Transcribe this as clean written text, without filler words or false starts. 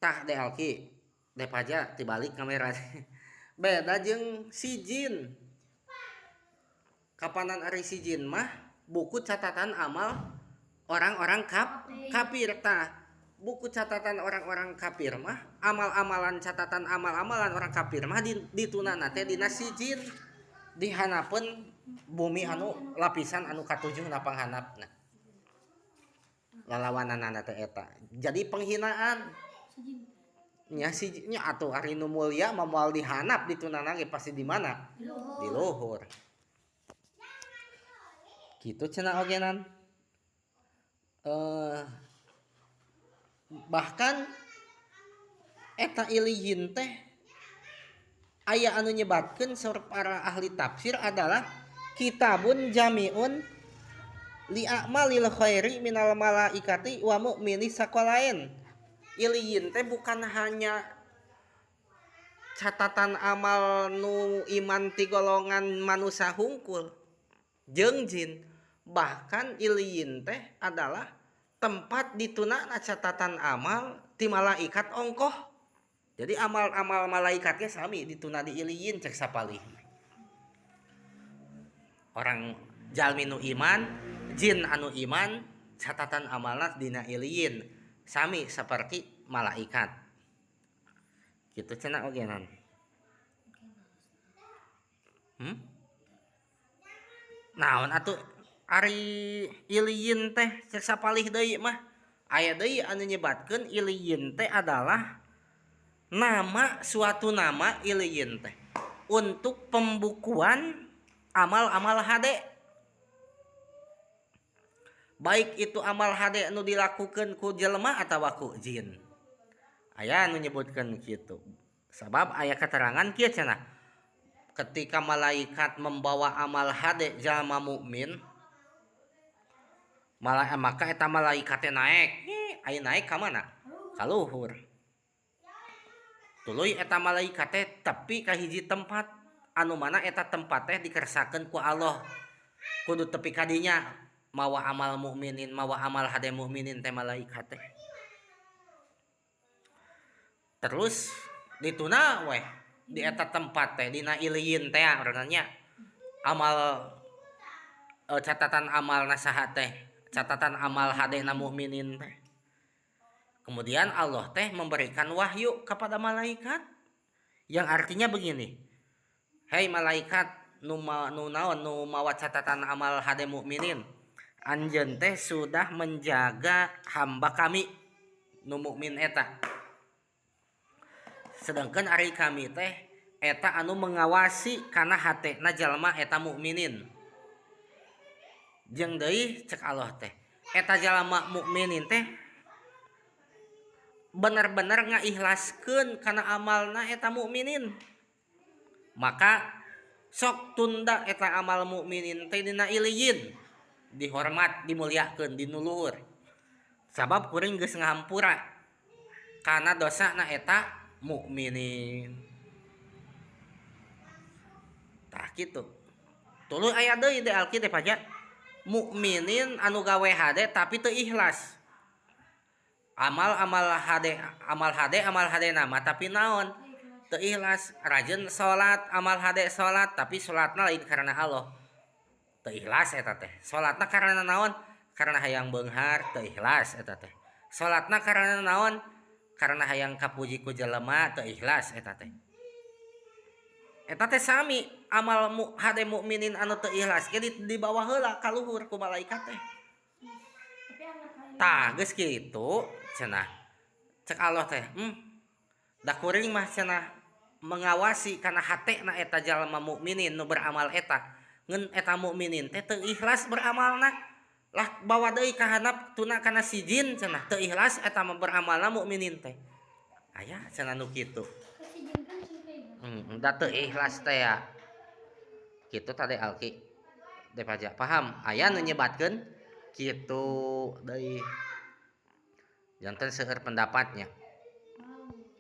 Tah DLQ Depaja dibalik kamera. Beda jeung sijin. Kapanan ari sijin mah buku catatan amal orang-orang kafir. Tah, buku catatan orang-orang kafir mah, amal-amalan, catatan amal-amalan orang kafir mah ditundana teh dina sijin, dihanapeun bumi anu lapisan anu katujuh na panghandapna. Lalawananana teh eta. Jadi penghinaan. Nya si nya atuh ari nu mulia mah moal dihanap, ditundana ge pasti di mana? Di luhur. Kitu cenah ogenan. Bahkan eta iliyin teh aya anu nyebatkeun, saur para ahli tafsir, adalah kitabun jami'un li a'malil khairi minal malaikati wa mu'mini tsaqalain. Iliyin teh bukan hanya catatan amal nu iman ti golongan manusia hungkul jeung jin, bahkan iliyin teh adalah tempat ditundana catatan amal ti malaikat ongkoh. Jadi amal-amal malaikatnya sami ditunda di iliyin, cek sapalih. Orang jalmi nu iman, jin anu iman, catatan amalna dina iliyin sami seperti malaikat. Gitu cenah ogenan. Naon atuh ari iliyin teh? Cek sapalih deui mah aya deui anu nyebatkeun iliyin teh adalah nama, suatu nama iliyin teh untuk pembukuan amal-amal hade, baik itu amal hade nu dilakukan ku jelema atawa ku jin. Aya anu nyebutkeun kitu, sabab aya keterangan kieu cenah, ketika malaikat membawa amal hade jalma mukmin malah, maka eta malaikat teh naik. Aya naik ka mana? Ka luhur. Tuluy eta malaikat teh tepi ka hiji tempat anu mana eta tempat teh dikersakeun ku Allah kudu tepi ka dinya mawa amal mukminin, mawa amal hade mukminin teh malaikat teh. Terus ditunda weh di eta tempat teh, dina iliyin teh nya, amal catatan amal na saha teh, catatan amal hade na mukminin teh. Kemudian Allah teh memberikan wahyu kepada malaikat yang artinya begini, "Hei malaikat nu, nu naon, nu mawa catatan amal hade mukminin, anjeun teh sudah menjaga hamba kami nu mukmin eta, sedangkan ari kami teh eta anu mengawasi kana hatena jalma eta mukminin. Jeung deui," cek Allah teh, "eta jalma mukminin teh bener-bener ngaikhlaskeun kana amalna eta mukminin, maka sok tunda eta amal mukminin teh dina iliyin, dihormat, dimuliakeun di nu luhur, sabab kuring geus ngahampura kana dosana eta mukminin." Tah kitu. Tuluy aya deui di Alkitab aja, mukminin anu gawe hade tapi teu ikhlas, amal amal hade, amal hade, amal hade nama, tapi naon, teu ikhlas. Rajin salat, amal hade salat, tapi salatna lain karena Allah, teu ikhlas eta teh. Salatna karena naon? Karena hayang beunghar, teu ikhlas eta teh. Salatna karena naon? Karena hayang kapuji ku jelema, teu ikhlas eta teh. Eta teh sami amal hade mukminin anu teu ikhlas ge dibawa heula ka luhur ku malaikat teh. Tah, geus kitu cenah, cek Allah teh, da kuring mah," cenah, "mengawasi kana hatena eta jalma mukminin nu beramal eta, ngan eta mukminin teh teu ikhlas beramalna. Lah, bawa deui ka handap, tunda kana sijin," cenah, "teu ikhlas eta mah beramalna mukminin teh." Aya cenah nu kitu. Da teu ikhlas teh ya kitu tadi. Alki Depaja paham? Aya nu nyebatkeun kitu deui, janten seueur pendapatnya.